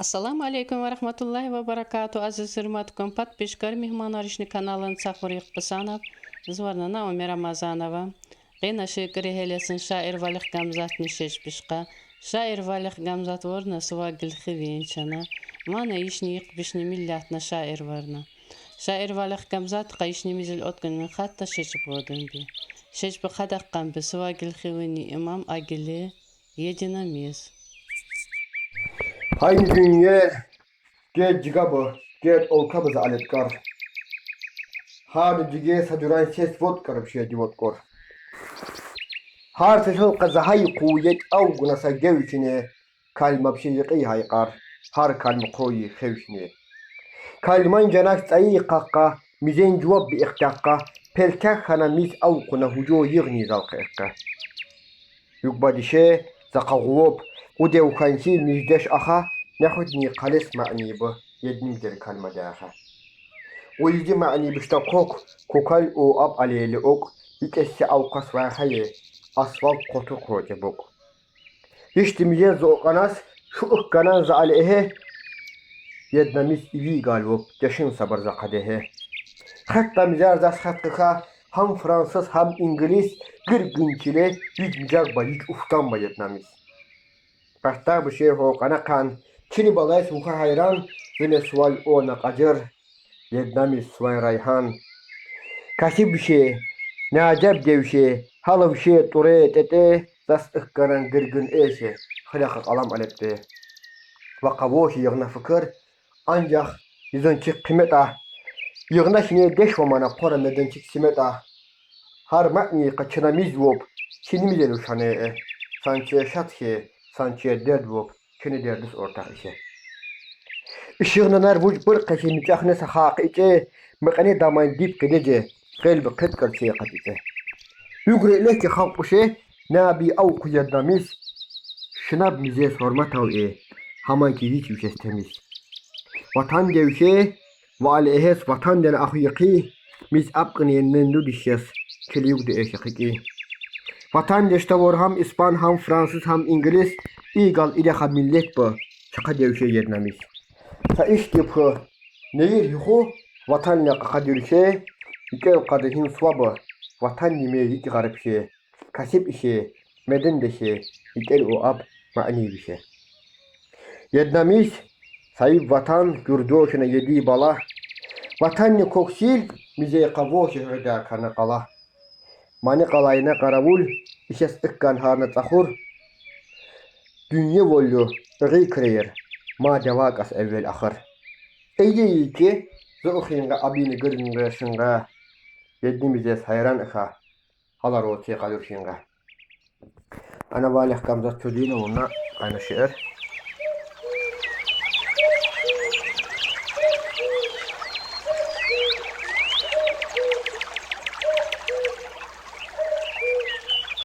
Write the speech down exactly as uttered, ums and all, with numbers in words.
Ассаламу алейкум ва рахматуллахи ва баракату, азиз гьюрметлу подписчиклер, мегьманлар, ишни каналын цахур йыкъ писанаб. Зуварна на Умме Рамазанова. Къе на ши кӀирегьелесин шаир Валих Гамзатни шежбиш къа. Шаир Валих Гамзат варна сува гил хивин чана. Мана ишни йикъ бишни миллетна шаир варна. Шаир Валих Гамзат къа ишни мизил откъунин хатта шежб вадин би. Шежб къадахъ къан би сува гил хивинни имам агили Единомис. Гьайни дюнья, герд жигаба, герд олкаба за алеткар. Гьарни жиге са жуьрен сес вотӀкъар, бишедив вотӀкъар. Гьар сесал къа за гьай къувет авгъуна са гевшине, калма биши йикъи гьайкъар, гьар калма къойи хевшине. Калман жанаш цӀайи къакъа, мизен жуваб би ихтакъа, пелтех хана миз авкъуна гьужу йигъни залкъа экъа. Юкъба дише, за къагъуваб, къудев ханси миздеш аха, нехутни къалес мани ба, едни мизер калма дяха. Уйди мани бишта кок, кокал о аб алели окъ, икӀесси авкъас вахае, асфальт къоту къоте бокъ. Ишди мизе зокъанас, шу икканан за алегье, едномис иви галвуб, дешин сабар за къадегье. Хатта мизер зас хатта ха, гьам франсуз, гьам инглиз, гиргин чиле, йич мижагъба, йич уфтанба едномис. Партагъ биши гьокъана къан, чили балайс вуха гьайран, зиме сувал о накъажир, едномис суван райгьан. Касиб биши, нажаб девши, гьалавши, тӀуре, тӀетӀе, зас икканан гиргин эсе, хилакъа къалам алепте. Ва къавоши йигъна фикир, анжах йизан чи къиметӀа. Йигъна шине деш ва мана къора меденчик симетӀа. Гьар мани къа чна миз вуб, чини мизел ушане э. Санче шад хье, санче дерд вуб, чини дердис ортах ише. Ишигъна нар вуж бир къехи мичӀахне са хакъ ичӀе, мекъани даман диб къидеже, къелби къеткъар чей къатице. Югре леки халкъ буше, наби авкъу едномис, шинаб мизе сорматав э, гьаман ки йич вишес темиз. Ватан девше, ва алегьес ватанден ахъ йикъи, миз абкъин еннен ду дишес, чили югъди эши къикъи. Ватандеш тавур гьам испан, гьам франсуз, гьам инглиз, игал иреха миллет ба, чакъа девше едномис. Са ишди пхи, нейир гьиху, ватан лекъа къадирше, икӀел къадагьин суваба, ватан ниме йикӀ гъарибше, касиб ише, меден деше, икӀел о аб мани бише. Едномис, сайиб ватан, гюрдошина еди бала. Ватанни коксил, мизе къавоши гъида кана къала. Мани къалайна къаравул, ишес иккан гьарна цӀахур. Дюнья волю, игъи креер, ма девакъас эввел-ахир. Эйе ики, зу ухингъа, абини гиргингъа, шингъа. Едни мизес гьайран иха, гьалар о ци къадир шингъа. Ана Валих Гамзат Чудиновна, ана шиир.